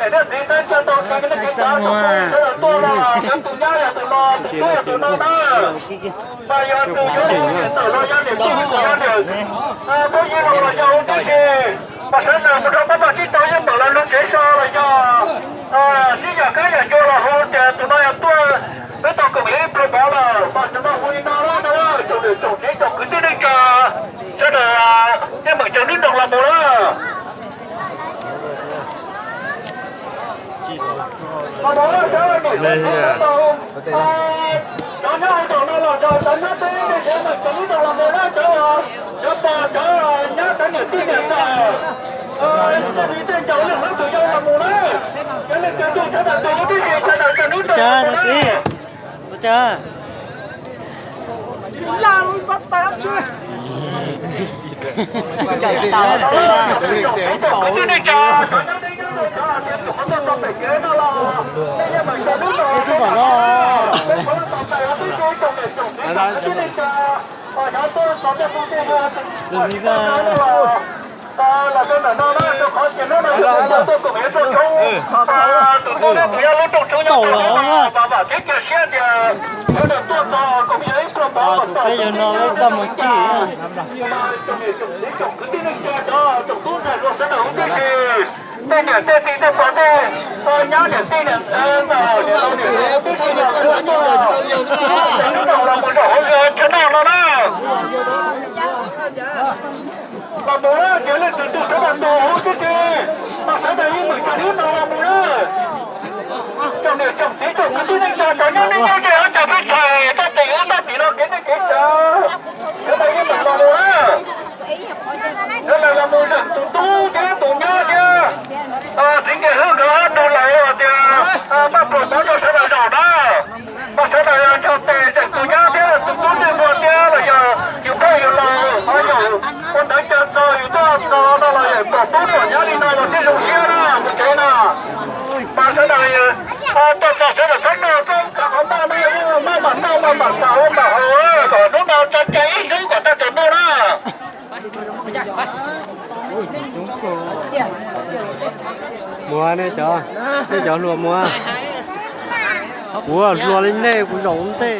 Thiab txiv teb coj tau txog li kev cav txog tus sawv daws tuaj los yog tus nyab yog tus no, tus tub yog tus no na. Mas yog tus yuav tus niam ntxawm los yog niam tij tus yog niam, phooj ywg los los yog huv tib si. Mas sawv daws mus rau pab pab sib tau yeej meem los lug tsev so los yog sib yam kab yam ncua los hu tias tus no yog tuaj, peb tau koom ib pluag pov lawm mas tus no hu li no na, tsoom niam tsoom txiv tsoom kwv tij neej tsa sawv daws yeej meem tsaws lub nroos los mus na. Ua cas, ua cas? Tus no tus yog lub rooj tshoob nyob tom no, vam vam thiab cia siab tias sawv daws tuaj txog koom yog ib pluag pov kom txog tus tij no txoj mus tsim. Tsoom niam tsoom txiv tsoom kwv tij neej tsa cov tsoom tub ntxhais hluas sawv daws huv tib si, tej niam tej txiv tej pog tej nyab niam tij niam ntxawm niam laus niam hluas huv tib si los tuaj, tuaj txog lub nroos los mus zaum hauv zos chaw noj no na. Los mus na, ces leej twg tus sawv daws tus huv tib si, mas sawv daws yeej meem tsaws lub nroos los mus na. Tsoom niam tsoom txiv tsoom kwv tij neej tsa cov nyob nej nyob ze hauv cov teb chaws toj tim ub toj tim no kev neej kev tsav, sawv daws yeej meem los mus na. Sawv daws los mus zeem tus tub thiab tus nyab thiab txiv Nkias Hwb nkawd ob tug lawv hais tias maj pluas pov rau sawv daws zaum na. Mas sawv daws nrog tes zeem tus nyab thiab tus tub ntsej muag thiab los yog yus phauj yus laus, yus ua ntawv cog txog yus tuaj txog no los yog pom tub pom nyab li no los thiaj zoo siab na mus tsev na. Mas sawv daws tuaj txog sawv daws txhob noj txhob khav qhov maj na, maj mam noj maj mam khav maj mam haus kom hnub no tso cai ib hnub kom tag tsaus ntuj na. Muag nej cov, nej cov hluas muag. Kuv hluas li nej kuv zaum ntej.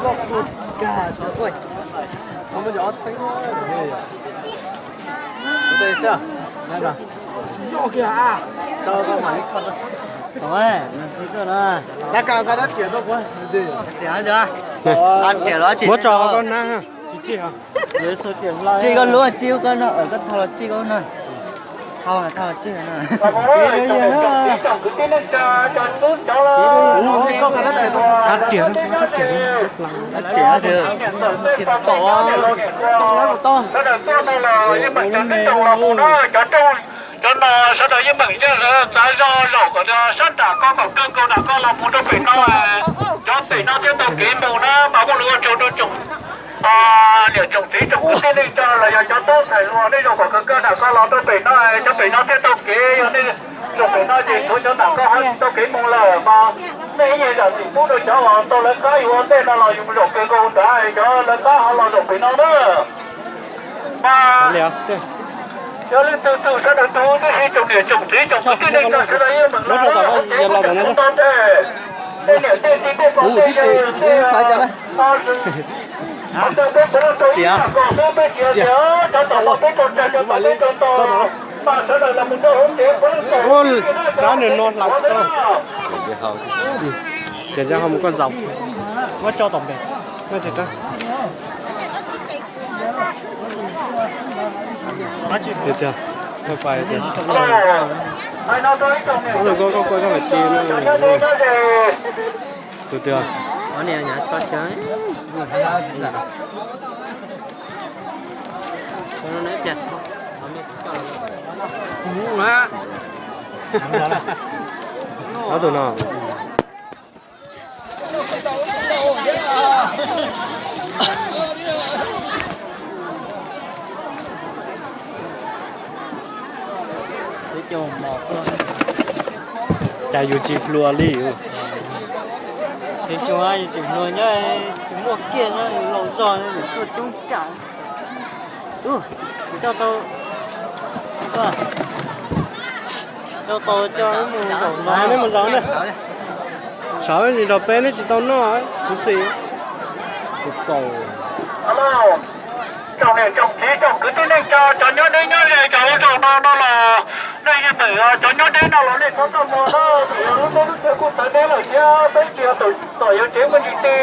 Muab tso koj nab, tsis tsis. Tsis koj lub tsis koj no, koj tho los tsis koj no. Tho tho tsis no. Ab riam, ab riam, cov no sawv daws yeej meem ntsia txav zog zaum kom sab nram ko kom kawg nkaus nram ko los mus rau pem no, cov pem no thiaj tau kev mus na. Mas muaj lus ua tsaug rau tsoom niam tsoom txiv tsoom kwv tij neej tsa los yog cov tub ntxhais hluas nej zaum kom kawg nkaus nram ko los rau pem no, cov pem no thiaj tau kev. Yog nej zaum pem no ces tshuav cov nram ko ho tsis tau kev mus lawm mas nej ib yam zam txim pub rau cov uas tau lawv qab yus ua ntej no los yus mus zaum kawg nkaus nrad, cov lawv qab ho los zaum pem no na. Mas yog leej twg tug sawv daws tug tib si tsoom niam tsoom txiv tsoom kwv tij neej tsa sawv daws yeej meem los ntau ntej. Tej niam tej txiv tej pog tej yawg tej, peb tau peb tau tau ib yam nkaus xwb, peb tsis hais tias cov tom no peb tau tsawg cov tom peb tau tau. Mas sawv daws los mus rau hauv tsev puav leej tau rab nws no hlav tsis tau. Ces ntshe ho mus koj zaum, muab tso tom pem. Tiag tiag, pais tiag. Koj koj koj koj lam ci no. Tus tiag. Ob tug no. Cas yus tsis hluas li. Txiv xyoo yus tsis hluas nyob, tsis muaj kiag nyob laus zog yus tuaj coob kam. Ub, kuv coj tau Neb mus zov na. Sawv tsis nrog peb neb tsis tau noj, kuv xis. Tsoom niam tsoom txiv tsoom kwv tij neej tsa, cov nyob deb nyob ze, cov ua zaum no no los nej yeej meem, cov nyob deb no los nej txhob txaj muag na, vim yog lub teb lub chaw kuj txawv deb lawm thiab peb tsis yog tom yuav tsev muaj ntsis ti,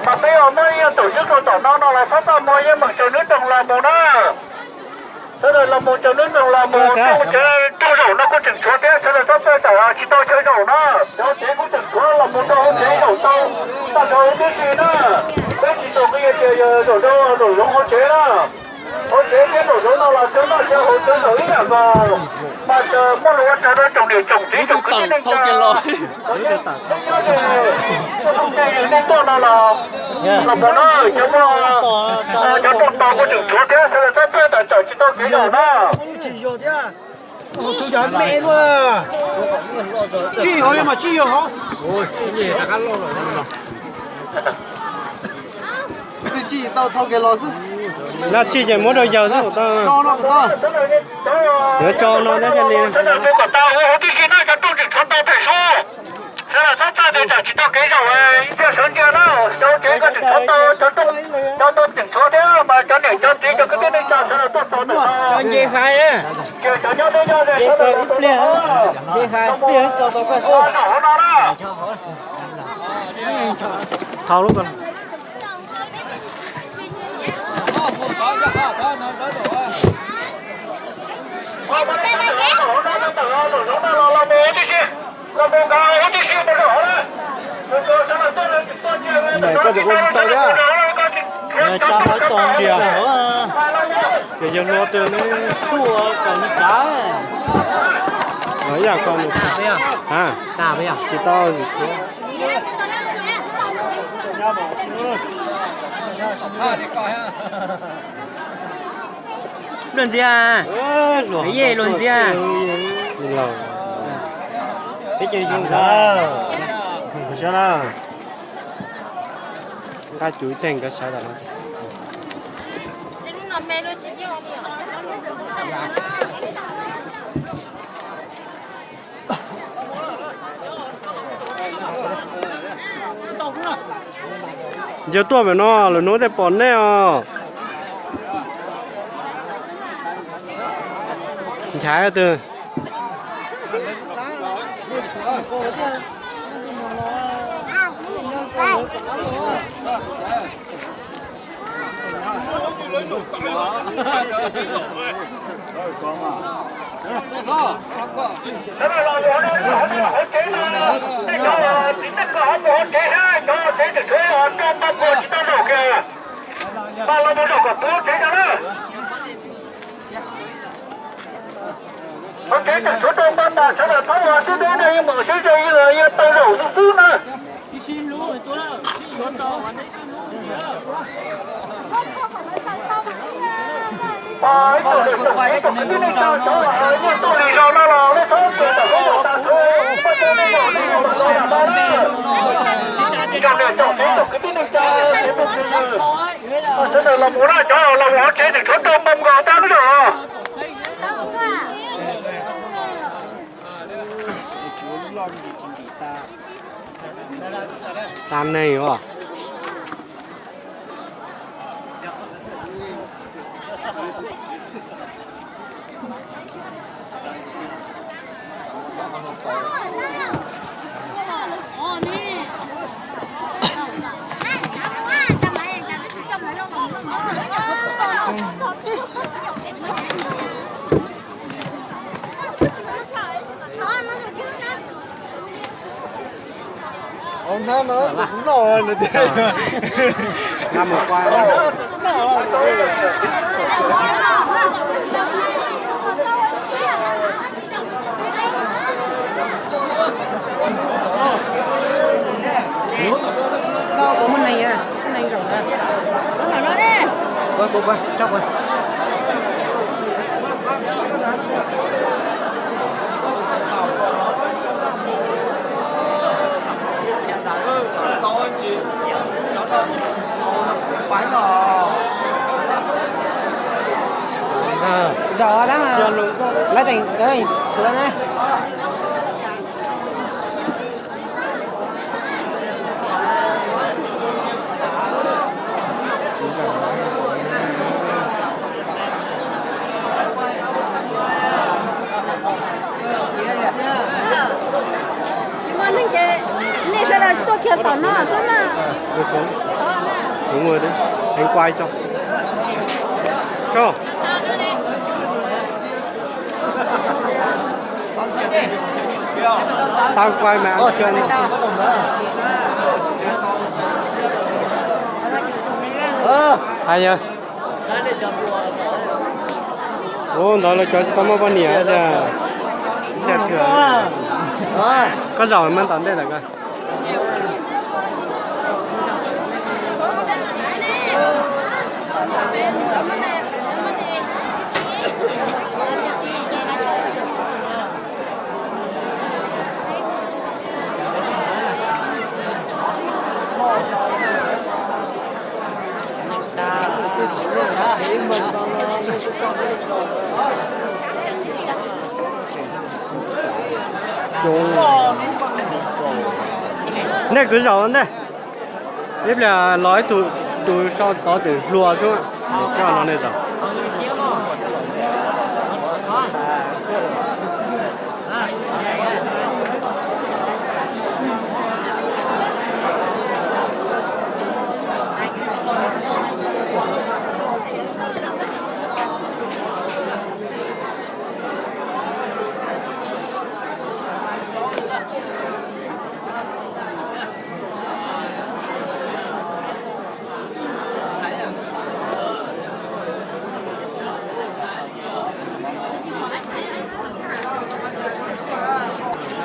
mas peb muab ib yam tawm swb rau tom no no los txhob txaj muag, yeej meem tsaws nruab nroog los mus na. Sawv daws los mus tsaws nruab nroog los mus, rooj tsev rooj zaum no kuj tseem tshuav thiab, sawv daws txhob txawj tawm tsis tau chaw zaum na. Cov tsev kuj tseem tshuav, los mus rau hauv tsev zaum tau tag nrho huv tib si na. Peb tsis tau qhia tias yog zaum rau zaum zoov hauv tsev na. Hauv tsev thiab zaum zoov no los cov noj cov haus cov zaum ib yam nkaus, mas muaj lus ua raws rau tsoom niam tsoom txiv tsoom kwv tij neej tsa. Cov nyob ze, cov neeg tuaj no los, los mus na, cov muaj, cov rooj tau kuj tseem tshuav thiab, sawv daws txhob txawj tawm tsis tau kev zaum na. Tus yog me luaj, tsij hov li mas tsij yog hov. Twb tsij tau thau kev los xwb. Nab tsij ces muab rau yawg xwb. Yuav tso no thiab thiaj li. Sawv daws mus kom tag huv tib si na, cov rooj tseem tshuav ntau phem suab. Sawv daws txhob txawj tias tawm tsis tau kev zaum, ib pliag sawv ntsia na, cov tsev ko tseem tshuav ntau, cov rooj, cov ntoo tseem tshuav thiab, mas cov niam cov txiv cov kwv tij neej tsa sawv daws tuaj txog ntawm no. Cov nce fais na. Ces cov nyob deb nyob ze sawv daws ib pliag, nce fais ib pliag tso tau koj sab. Zaum hauv no na. Thau lub ko. Ces yawg hluas twb tuaj kom nws tsav. Ib yam ko nws tsis tau. Luag ntxiag, luag ntxiag. Peb cov yug na, nqa cuv ib teeg nkawd sawv daws no. Yog tuaj pem no lawm hnub tej pom nej os. Nchaiv twg. Hauv tsev tseem tshuav rau npaj tas, sawv daws txhob ua sib deb na, yeej meem sib ze, yeej tau zaum xwb xwb na. Ib tsoom niam tsoom txiv tsoom kwv tij neej tsa, cov uas yeej tuaj li zaum no los nej txhob ua tawm koob tawm tag, muaj txoj neej zaum nej yeej meem tau yam no na. Ib tsoom niam tsoom txiv tsoom kwv tij neej tsa, txiv phooj ywg, sawv daws los mus na, cov los mus hauv tsev tseem tshuav rau npaj nkaus tag lub zaum. Tag neeg os. Hnab no tus kuv noj no tiag. Muaj neeg, muaj neeg zaum ntawd. Ua, ua, ua, tso ua. Zov tab mas lawv tseem, lawv tseem txhuv na. Tsis muaj neeg ces nej sawv daws tuaj kiag tom no xwb na. Đúng rồi đấy. Anh quay cho. Cho. Tao quay mà anh Trần. Hais yog. Ua ntawd lawv cov tsis tau muaj poj niam tiag. Koj zaum mas tom ntej lawm koj. Nej kwv zaum ntej. Ib pliag los ib tug, tus sau tod twm hluas xwb, coj los nej zaum.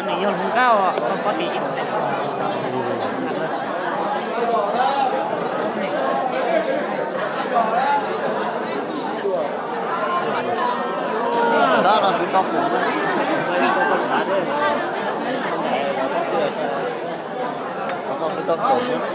Nws yog hluas nkauj, koj pom tias